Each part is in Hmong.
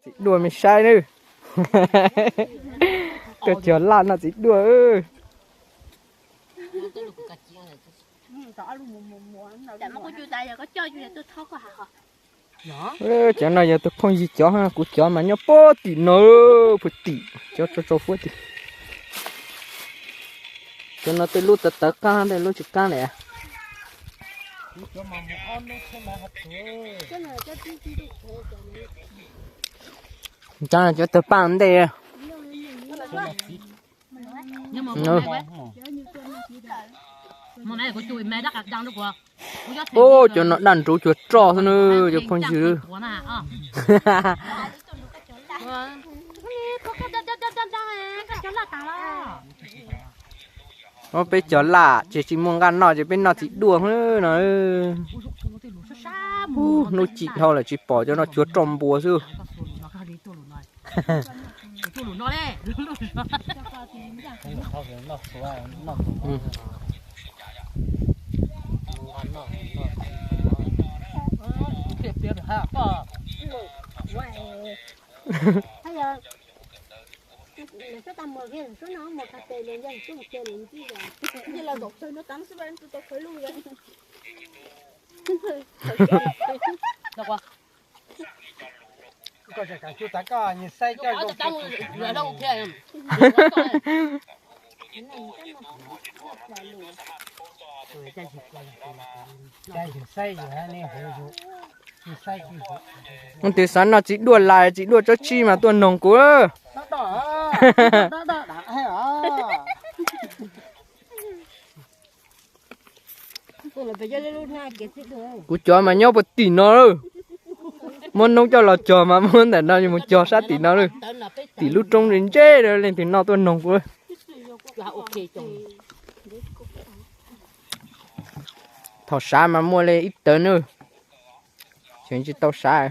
Txiv duaj me saib nawb. Tuaj cog laj noj txiv duaj. Cov no yog tus phooj ywg cov, kuv cov mas nyob puag tim no, puag tim cov tso tso puag tim. Cov no tej lub tawv tawv qab, tej lub tsis qab li. Cov tawg paj ntej. Ub, cov no daj nruv cuag roj xwb na, cov phooj ywg. Peb cog laj ces tsis muaj nqaj noj ces peb noj txiv duaj no. Hnub cim dhau lawm tsis pom cov no cuag roj npua xwb. Tus xav noj txiv duaj lais txiv duaj tsob tsib mas tuaj noog kuv. Kuv cov mas nyob puag tim no lawm. Muab noob coj los cog mas muab ntawm no mus cog sab tim no lawm. Tim lub roob ntse ntse, leej twg noj tuaj noog kuv. Thaum sav mas muaj li ib tawv nawb. Tseem tsis tau sav.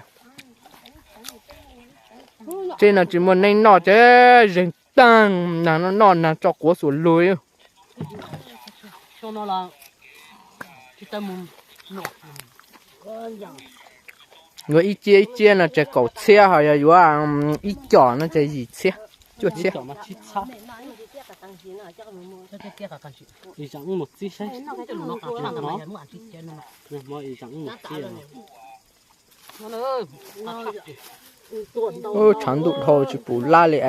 Tsev no tsis muaj neeg noj ces zeeg taag, nag no noj nag tso quav xuas lug. Yuav ib ciab ib ciab no ces kaum txhiab, ho yog yuav ib com no ces yim txhiab, cuaj txhiab. Tshav ntuj dhau tsis pum lab li,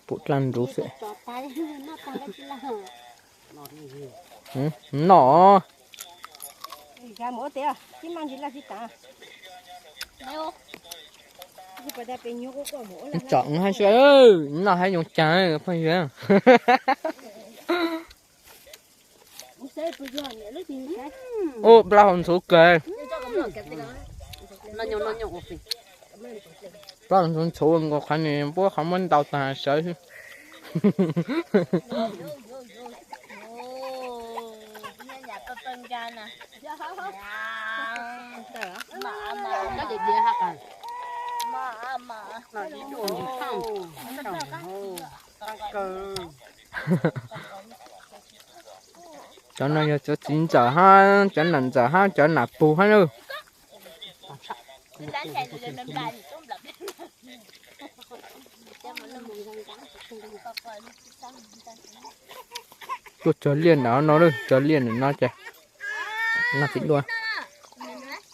pum dlaab ntsuv xwb. Noj. Tsom hab sua, noj hab yoo caag phooj ywg. Ub, plaub hau ntxhuv kawg. Plaub hau ntxhuv ntxhuv nkaus qhov ni, puab qhov muab ntau taag sawv xwb. Cov no yog cov txiv ntxawm hab, cov nam ntxawm hab, cov nam pug hab na. Tuaj cog liaj ntawm no, cog liaj ntawm no ces noj txiv duaj.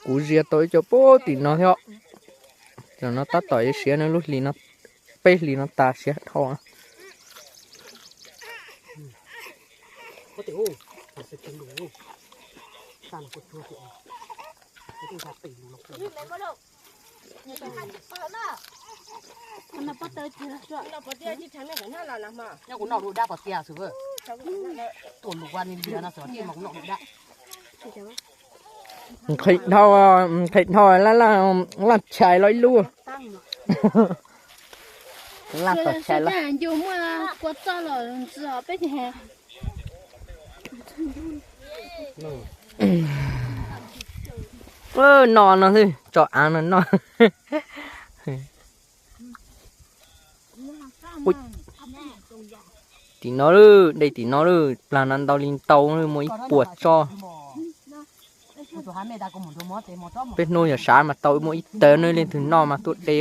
Kuv zia tau ib co puag tim no thiab. Cov no tab tom yuav siav no, lub hli no, peb hlis no tas siav dhau. Nqhis dhau, nqhis dhau, laaj chais los ib lub. Laaj tom chais los. Noj no xwb, tso av no noj. Tim no lawm, dej tim no lawm, plag no ntau li ntau, muaj ib puas tsob. Peb hnub yog sav mas tau muaj ib tawv, nej leej twg noj mas tuaj de.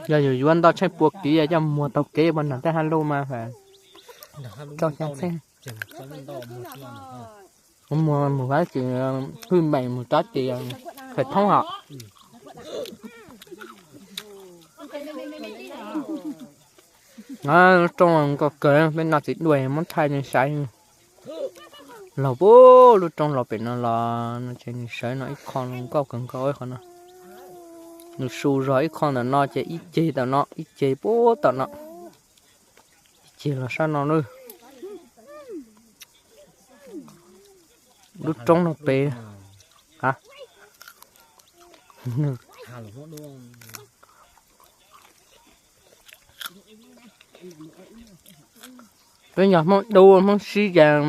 Yog yus yuav ntau tsheej pua kiv, yog coj muag taug kev pab nrog tej hab lug mas, tau xya txheej. Muag mus vaj tsis hwj meem mus rov ces khaws thoob hos. Lub roob nkauj kawg, peb noj txiv duaj muab thaij nej saib. Laug puag lub roob laug pem no los no ces nws sawv no ib qho zoo nkauj kawg nkaus qhov no. Nws su zog ib qho ntawm no ces ib ceg tom no, ib ceg puag tom no, ib ceg los sab no na. Lub roob no pem, a, peb yog Hmoob Dub Hmoob Sib ces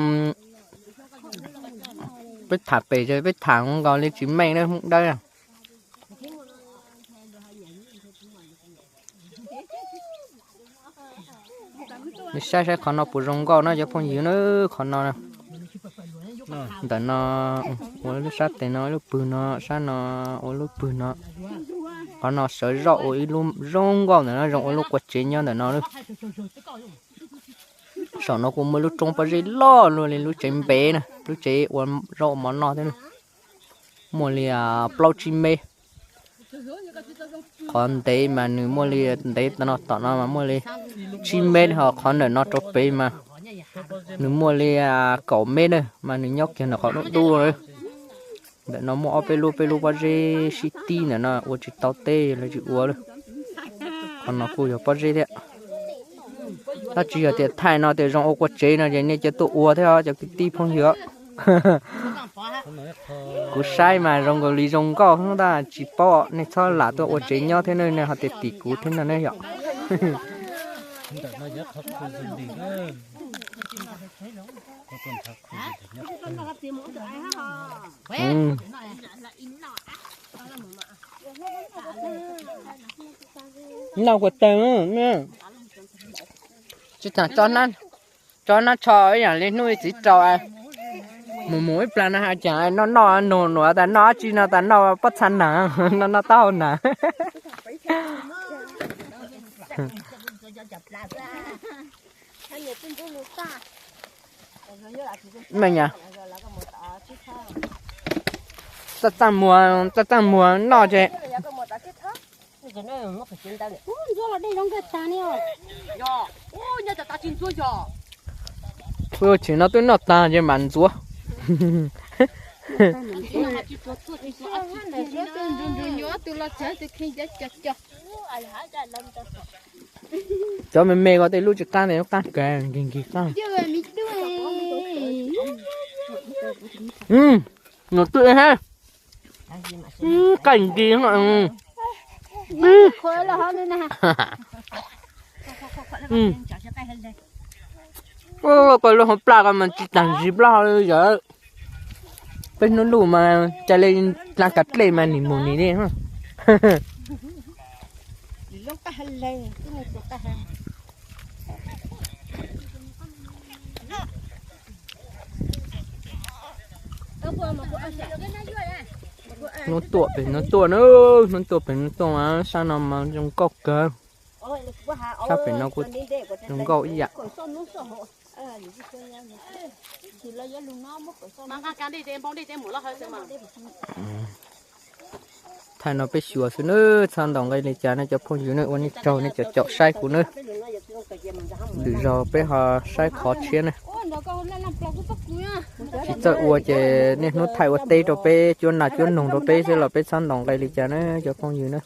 peb tham pem ces peb tham nkaus li tsis meej na Hmoob Dawb. Nej saib saib qhov no puas zoo nkauj na cov phooj ywg na, qhov no. Ntawm no ua lub sab tes no ib lub pwg no, sab no ua lub pwg no. Qhov no sawv zoj ua ib lub zoo nkauj ntawm no, zoo ua lub qua tsev nyob ntawm no lawm. Saum no kuj muaj lub roob pob zeb loj luaj li lub tsev npe na, lub tsev ua zaub ua mov noj thiab na. Muaj li plaub tsib mev. Qhov ntev mas nws muaj li, ntev no tom no mas muaj li tsib mev, ho qhov ntawm no rau pem mas nws muaj li kaum mev na, mas nws nyob kiag ntawm qhov dub dub. Ntawm no muaj ob peb lub, peb lub pob zeb sib tib ntawm no ua tsis tau teb lawv tsis ua lawm. Qhov no kuj yog pob zeb thiab. Tab sis yog tias thaij no tias zoo ua qua tsev no ces nej cia tuaj ua thiab cov kwv tij phooj ywg. Kuv saib mas zoo nkaus li zoo nkauj xwb ntag, tsis paub nej txhob lam tuaj ua tsev nyob thiab ne, nej ho tias tim kuv thiab no ne yom. Noj kua tawg, tsis tas tso nab tsho ib yam li hnub txiv rau. Mus mus ib plag no has cas noj noj nug nuav tas noj dab tsi no tas noj pob txha nas, noj noj taub hau nas. Meej, txaj txaj muag, txaj txaj muag noj ces. Tsim no twb noj tag ces mam ntxuav. Cov me me ko tej lub tsis qab, tej lub qab kawg, nkig nkig qab. Nws twb hab, qaij nkig. Koj lub hauv plag ko mas tsis tag ntsis plaub hau li yom. Peb hnub luj mas ca le dlaa kav dlej mas nim mus nim li. Hnub tuaj pem hnub tuaj na, hnub tuaj pem hnub tuaj mas sab no mas zoo nkauj kawg. Sab pem no kuj zoo nkauj ib yam. Thaij no peb xyuas xwb nawb, txhob ntaus nqi li cas nawb cov phooj ywg nawb, ua nej tsaug nej cov caum saib kuv nawb. Lwm zaug peb ho saib qhov tshiab nawb. Tsis txawj ua ces niaj hnub thaij ua teb rau peb, cuab nas cuab noog rau peb xwb los peb txhob ntaus nqi li cas nawb cov phooj ywg nawb.